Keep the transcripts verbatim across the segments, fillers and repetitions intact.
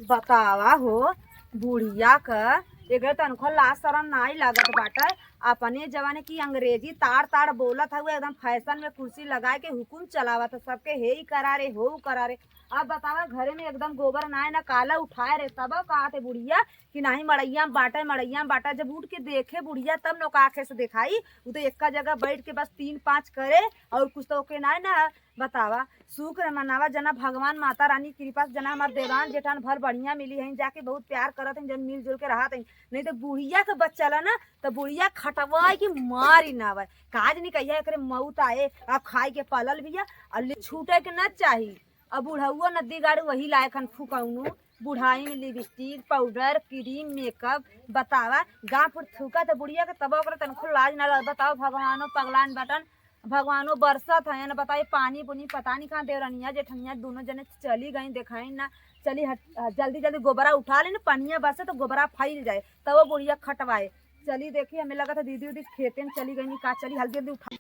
बतावा हो, बुढ़िया क एकरे तनखो लाज सरम नाई लागत बाटे। अपने जमाने की अंग्रेजी ताड़ ताड़ बोलत हउए, एकदम फैशन में कुर्सी लगाए के हुकुम चलावत है सबके, हे ई करा रे, हो ऊ करा रे। अब बतावा, घरे में एकदम गोबर नाय ना काला उठाए रे, तब कहत है बुढ़िया कि नाही मड़ैया में बाटे, मड़ैया में बाटे। जब उठ के देखे बुढ़िया तब न ओका आँखे से देखाई। उ तो एक्का जगह बैठ के बस तीन पाँच करे और कुछ तो ओके नाय ना। बतावा, शुक्र मनावा जना भगवान माता रानी की कृपा से जना हमार देवरान जेठान भर बढ़िया मिली हैं, जाके बहुत प्यार करत हैं, जन मिलजुल के रहत हैं। नहीं तो बुढ़िया के बच्चा ला ना, तो बुढ़िया खटवाए कि मारी ना आवे। काज नहीं कहिया एकरे मौत आए, अब खाए के पालल बिया, अब ले छूटे के ना चाही। अब बुढ़ौआ नदी गाड़ू वही लायक हन फुकौनू, बुढ़ाई में लिपस्टिक, पाउडर, क्रीम, मेकअप। बतावा, गाँव पर थूका तो बुढ़िया के तब ओकरे तनको लाज ना लगे। बताओ, भगवानो पगलान बटन, भगवानो बरसत है ना। बताइए, पानी बुनी पता नहीं कहाँ देवरनिया जेठनिया दोनों जने चली गई, देखाई ना। चली हट, जल्दी जल्दी गोबरा उठा ले ना, पनिया बरसे तो गोबरा फैल जाए, तब वो बुढ़िया खटवाए। चली देखी, हमें लगा था दीदी उदी खेते में चली गई, का चली हल्दी हल्दी उठा।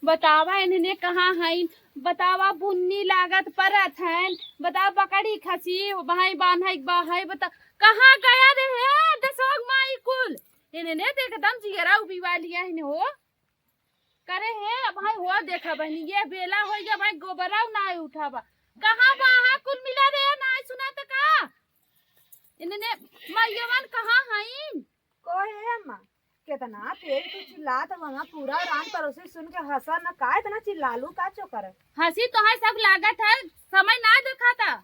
बतावा इन्हने कहाँ हईन, बतावा बुन्नी लागत परत हईन, बतावा बकरी खसी भाई बान्है के बा है, बता कहाँ गया रे हे दसोग माई कुल। इन्हने त एकदम जियरा उबिवा लिया हिन हो। करे हे भाई हो देखा बहनी, ये बेला होइ गया भाई, गोबराउ नाय उठावा। कहाँ बा हा कुल मिला रे, नाय सुना त का? इन्हने माइयवन कहाँ हईन? कोहे अम्मा, केतना तेज तू चिल्लात हवा, पूरा रान परोसी सुन के हंसा न, का इतना चिल्लालू, का चोकर? हंसी तो है, सब लागत है, समय ना देखाता।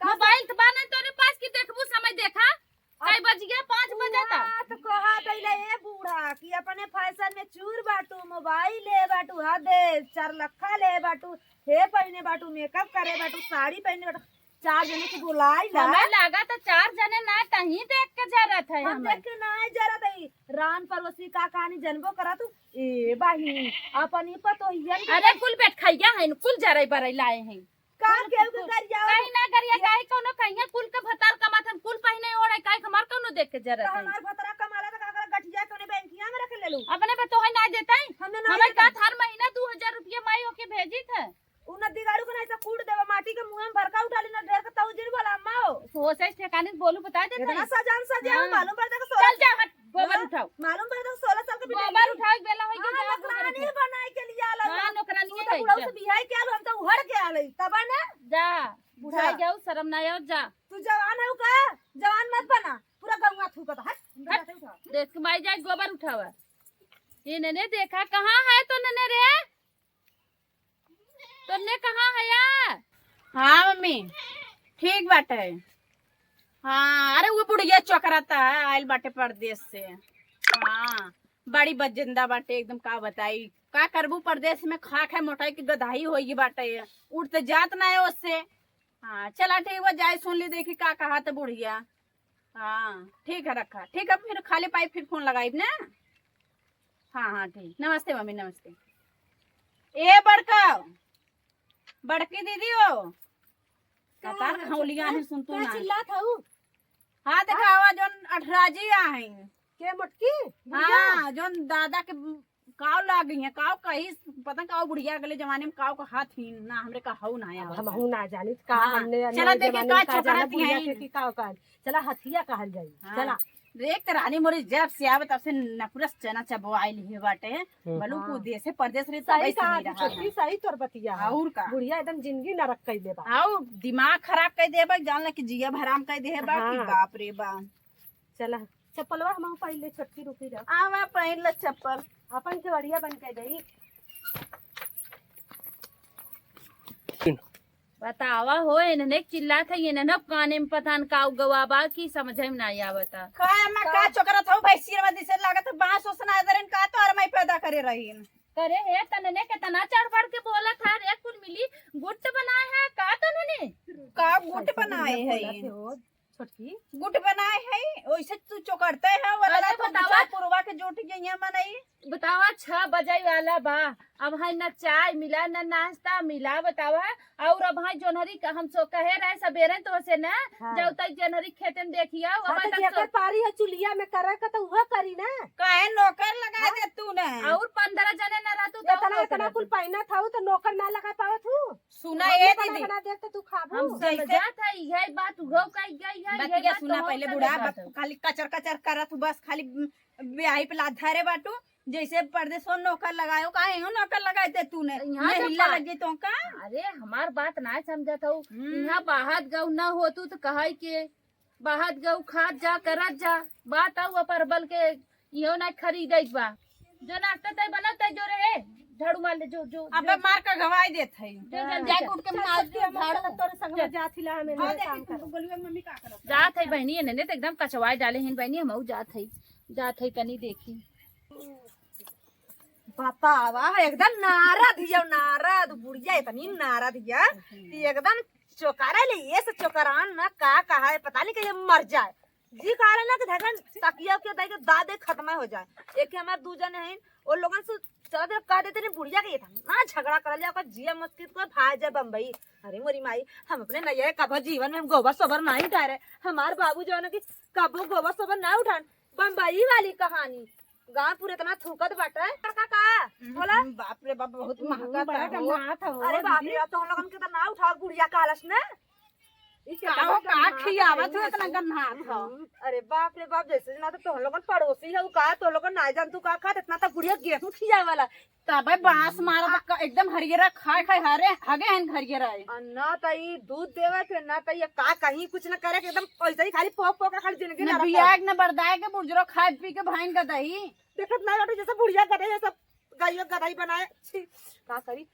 का मोबाइल त बा ना तोरे पास कि देखबू समय देखा? अब काई बज गया? पाँच बजे तक। बात कहा दैले ए बूढ़ा कि अपने फैशन में चूर बाटू, मोबाइल ले बाटू, हदे चार लखा ले बाटू, हे पहने बाटू, मेकअप करे बाटू, साड़ी पहने बाटू, चार जने के बोलाई ला। हमें लागा त चार जने ना तहीं देख के जरत है हम हमें। देख के ना जरत है। रान परोसी का कहानी जनबो करा तू। ए बाही, अपनी पतोहियन के अरे कुल बैठैया हैं, कुल जरै बरै लाए हैं। का कुल, केहू के कुल, गरियाओ? कहीं ना गरिया, काहे कौनो कहिया कुल के भतार कमात हन, कुल पहिने ओढ़े, काहे हमार कौनो देख के जरत तो है। हमार भतरा कमाला त का करे गठिया कौने बैंकिया में रख लेलू? अपने बतोहे ना देता है। हमने ना हमें देता। का हर महीना दो हजार रुपया माई ओके भेजी थे। उ नदी गाड़ू के नहीं से कूट देवे, माटी के मुंह में भरका उठा लेना, ढेर के तऊ जिन बोला अम्मा हो। सोचे ठिकाने से बोलू बता देता इतना है। सजान सजे हो, हाँ। मालूम पड़ता कि सोलह चल जा हट, गोबर हाँ, उठाओ। मालूम पड़ता कि सोलह साल के बिटिया गोबर नहीं। उठाओ, बेला होई के हाँ, जा, गोबर नौकरानी उठाओ। बनाए के लिए आला तू बा। तो नौकरानी तू है तो बुढ़ऊ क्या? से बिहाई के आलू, हम तो उहड़ के आले, तब है ना? जा, बुढ़ा जा। जाओ, शर्म ना आओ, जा। तू जवान है का? जवान मत बना, पूरा गौवा थूकत, हट, हम तो हट। जाते उठा। देख के माई जाए, गोबर उठावा। ये नने देखा, कहाँ है तो नने रे? तोन्ने कहाँ है या? हाँ मम्मी, ठीक बाटे। हाँ, अरे वो बुढ़िया चोकरा त आइल बाटे परदेस से। हाँ, बड़ी बजिंदा बाटे एकदम, का बताई, का करबू परदेस में, खा खा मोटाई के गदहाई होई बाटे, उठ त जात ना है ओसे। हाँ, चला ठीक बा, जाई सुन ली, देखी का कहा त बुढ़िया। हाँ, ठीक है, रखा। ठीक है, फिर खाली पाई, फिर फोन लगाइब ना। हाँ, हाँ, ठीक। नमस्ते मम्मी, नमस्ते। ए बड़का, बड़की दीदी हो। का कतार है, खौलिया छोटका? है, सुन तू का ना। चिल्लात हऊ? हाँ, देखावा, जोन अठराजी आ हैं। के मोटकी? हाँ, जोन दादा के काव लाग गई है, काव कही, पता काव बुढ़िया अगले जमाने में काव कहत ही ना, हमरे का हऊ ना अब आवत हम है। हऊ ना जानित का, हाँ, हमने चला नए देखे जमाने का में का चोकरा जाना बुढ़िया थी। के कि काव कहल। चला हथिया कहल जाई। हाँ। चला। देख त रानी मोरी जब से आवे तब से नपुरस चना चबो आइल ही बाटे। हम्म। बलू को हाँ। देशे परदेश रही सही तब ऐसे कहा नहीं तू रहा छोटकी, है। सही तोर बतिया है। और का? बुढ़िया एकदम जिंदगी नरक कइले बा। आओ दिमाग खराब कर देबे, जान ले कि जिया हराम कर दे बा कि हाँ। बाप रे बा। चला, चप्पलवा हम पहन ले, छोटकी रुकी रह। आवा, पहन ले चप्पल। अपन केवड़िया बंद कर दे। बतावा हो, इन्हने चिल्लात है, इन्हने काने में पता न का गवा बा कि समझे में ना आवता। का अम्मा, का का? चोकरत हो भैंसिया में, जैसे लागत है बांस ओस ना दरन का तोहर माई पैदा करे रहीन। करे हे, तनने केतना चढ़ बढ़ के बोलत है रे, कुल मिली गुट बनाए है का तनने? का गुट बनाए है? बोलत है हो। छोटकी। गुट बनाए है, ओइसे तू चोकरते है, वाला अरे तो बतावा। दूसरा पुरवा के जोट गइया मनई। बतावा, छह बजे वाला बा, अब है ना चाय मिला, ना नाश्ता मिला, बतावा। और अब है जोनहरी का हम सो कहे रहे सबेरे तो से ना, हाँ। जब तक जोनहरी खेते में देखिया, अब हाँ, तो तक जेकर सो- पारी है चुलिया में करे का तो उहे करी ना। काहे नौकर लगा हाँ? दे तू ना? और पंद्रह जने ना रहतू तो इतना, नौकर इतना रहतू। कुल पहना था तो नौकर ना लगा पावत हूँ। सुना हम ए बना दीदी। बना देख तो तू खाबू। हम समझत है, यही बात गौ कह गई है, ये बतिया बात सुना तो पहले, होता बूढ़ा, नहीं बात। बस खाली कचर कचर करत हूँ, बस खाली ब्याही पे लात धरे बाटू, जैसे परदेसवा नौकर लगायो, काहे हो नौकर लगाए थे तूने? यहाँ मैं तो हिल्ला पा- लगी तो का? अरे, हमार बात ना समझत हऊ। हम्म। यहाँ बाहर गऊ ना होतू तो कहाई के बाहर गऊ खात जा, करत जा, बात आऊ परबल के इहो ना खरीदे के बा। जो नाश्ता तय बनत तय जो रे, झाड़ू मार ले, जो, जो, अबे जो। मार के गवाई देत है। जो जल्दी जाए चल। उठ के मार दे झाड़ू। तोरे संग में जात हिला, हमें हाँ, नहीं देख, काम कर। गोलुआ मम्मी का करत? जात है बहनी, एने तो एकदम कचवाए डाले हैं बहनी, हमहू जात है, जात है तनी देखी। बतावा, एकदम नारद हिया, नारद, बुढ़िया इतनी नारद हिया कि एकदम चोकरा ले, ये से चोकरान ना का कहा है, पता नहीं कहीं मर जाए। जी कहा ना कि धकन तकिया के दे के दादे खत्म हो जाए। एक के हमार दू जने हैं, वो लोगन से चला दे कह देते नहीं बुढ़िया के इतना झगड़ा कर लिया, ओकर जिया मस्कित को भाई जाए बम्बई। अरे मोरी माई, हम अपने नैया कबो जीवन में हम गोबर सोबर नहीं उठा रहे। हमार बाबू जो है ना कि कबो गोबर सोबर ना उठान। बम्बई वाली कहानी। गाँव पूरे इतना थूकत बाटे। का, का, का? हम्म, बोला? बाप रे बाप, बहुत हम्म, महका बड़ा का हो। गन्हात हो, अरे बाप रे दीदी। बाप, तो हम लोगन के तो ना उठाओ बुढ़िया कहलस ने। ई का हो, का खियावत हो इतना गन्हात हो? हम्म, अरे बाप रे बाप, जैसे ना तो तोहन लोगन पड़ोसी हो का, तोहन लोगन ना जान तू का खात, इतना तो बुढ़िया गेहूं खियावे वाला। तबे बांस मारा त क-, एकदम हरियरा खाए खाए हरे, हगे हन हरियरा है। आ, ना त ई दूध देवे के, ना त ये का कहीं कुछ ना करे के, एकदम ऐसे ही खाली पोक पोक के खाली जिंदगी ना ना रखा। बियाह के ना बरदाए के बुढ़जरो खाए पी के भाइन का दही। देखत ना बाटे जैसे बुढ़िया गदही, ये सब गाइयो गदही बनाए। छी, का करी?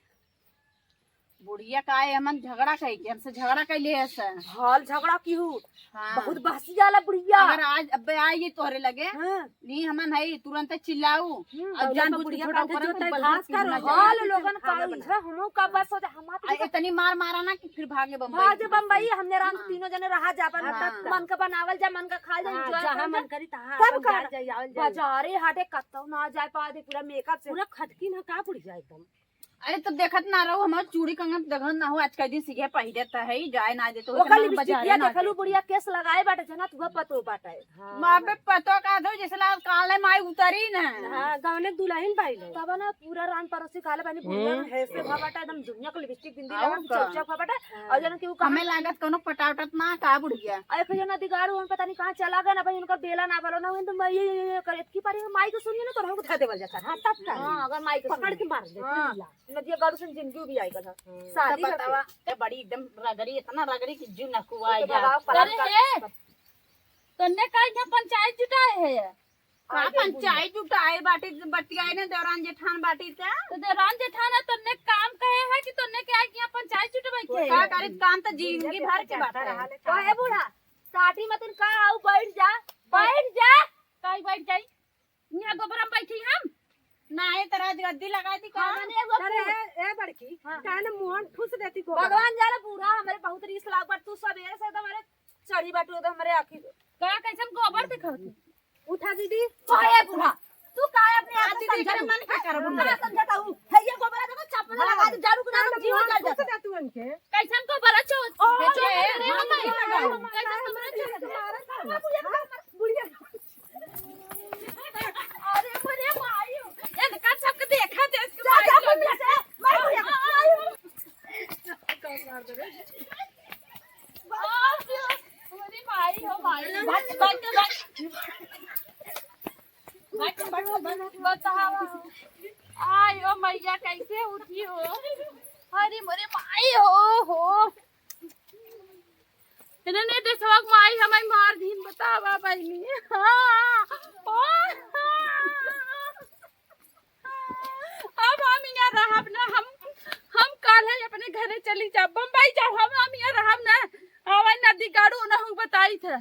बुढ़िया का है, हमन झगड़ा कही के, हमसे झगड़ा कर लिए है सर। हाल झगड़ा की हूँ। हाँ। बहुत बहसी जाला बुढ़िया। अगर आज अबे आई ये तोहरे लगे, हाँ। नी हमन है तुरंत चिल्लाऊ। हम्म, और तो जान लोग बुझ के बुढ़िया छोटा का ऊपर जो में तय बलबल घास का पीटना रोल चाहे। लोगन खावे काल बना। इधर हमहू का बस हो जा, हम आ, इतनी मार मारा ना कि फिर भागे बम्बई। भागे बम्बई, हमने राम हाँ। तीनों जने रहा जा, अपन हाँ। मन का बनावल जा, मन का खाल जा, हाँ, enjoy जहाँ कइल जा। मन करी तहाँ तब अपन का? जाए, जाए, आवल जाए। बाजारे हाटे कतौ ना जाए पावे, पूरा मेकअप से। पूरा खटकी ना का बुढ़िया एकदम। अरे तो देखत ना रहो, हमार चूड़ी कंगन देखत ना हो, आज का दिन सीखे पहिरे त है, जाए ना दे तो ओकर इतना लिपस्टिक बाजारे या ना देखलू दे। बुढ़िया केस लगाए बाटे, जना तू पतो बाटे। हाँ। माँ पे पतो का दो, जैसे लाल काले माई उतरी ना। हाँ, गवने के दुल्हन भाई लो। तब ना पूरा रान परोसी काले बानी, बुढ़िया हम्म। में ऐसे भा बाटे, एकदम दुनिया को लिपस्टिक बिंदी और लगा, का? चौक चौक भा बाटे। हाँ। और जन की वो हमें कहाँ लागत कोनो पटावटत ना का बुढ़िया। और एक जना दिगारू हम पता नहीं कहाँ चला गए ना भाई, उनका बेला ना भलो ना हुई, तो मैं ये, ये, ये करे, इतकी पारी माई को सुनिए ना, तो हमको धर देवल जाता। हाँ, तब का? हाँ, अगर माई को पकड़ सुनिए। के मार दे, हाँ। पूरी ला। नदिया गाड़ू से जिंदगी भी आएगा था। हम्म। शादी तब करके। बतावा, ए बड़ी एकदम रगड़ी, इतना रगड़ी कि जीव नकुआ तो गया। भगाओ, परान अरे का हे, तन्ने का यहाँ पंचायत जुटाए है? का आगे पंचायत जुटाए बाटी, बतियाए ने देवरान जेठान बाटी ते? तो देवरान जेठान है, तन्ने काम कहे है कि तन्ने के आए कि यहाँ पंचायत जुटवाई के? का करे, काम तो जिंदगी भर के बात है। ओए बूढ़ा, साठी मतिन का आऊ बैठ जा, बैठ जा। काई बैठ जाई? यहाँ गोबरा में बैठी हम। ना है तो राजगद्दी लगा दी का? हाँ, मने एगो अरे, फूल। ए, ए बड़की, हाँ। काहे ना मुहन ठूस देती गोबर। भगवान जाने बूढ़ा, हमरे बहुत रीस लाग, पर तू सबेरे से तो हमरे चढ़ी बाटू, तो हमरे आँखी का कैसन गोबर दिखावत है? उठा दीदी। कहे बूढ़ा, तू काहे अपने आप आ को दीदी, समझत एकरे हूँ? मन का करबू? ना समझत हूँ। है ये गोबर देखो, चप्पल हाँ। लगा दे, झाड़ू के नाम काहे जीव ना जल मुहन जाता। ठूस देतू उनके? कैसन गोबर है, चो-, ओ, चो-, ओ, अरे, ओ, ओ, कैसन गोबर है, चो-, बुढ़िया, बुढ़िया। अरे मोरे माई, इनका सबके देखा दे, इसके जा, माई जा, लोग। मम्मी से, माई, माई। बाप रे, मोरे माई हो, माई। बच, बच, बच। बच, बच, बच। बतावा। आय, ओ मैया, कैसे उठी हो? अरे मोरे माई हो, हो। इन्होंने देशवा के माई हमें मार दीन, बतावा बहिनी। हाँ। ओ, हाँ। अब हम यहाँ रहब ना, हम, हम काल है अपने घरे चली जाब, बम्बई जाब, हम, हम यहाँ रहब ना। आवा नदी गाड़ू ना हम बताई थे।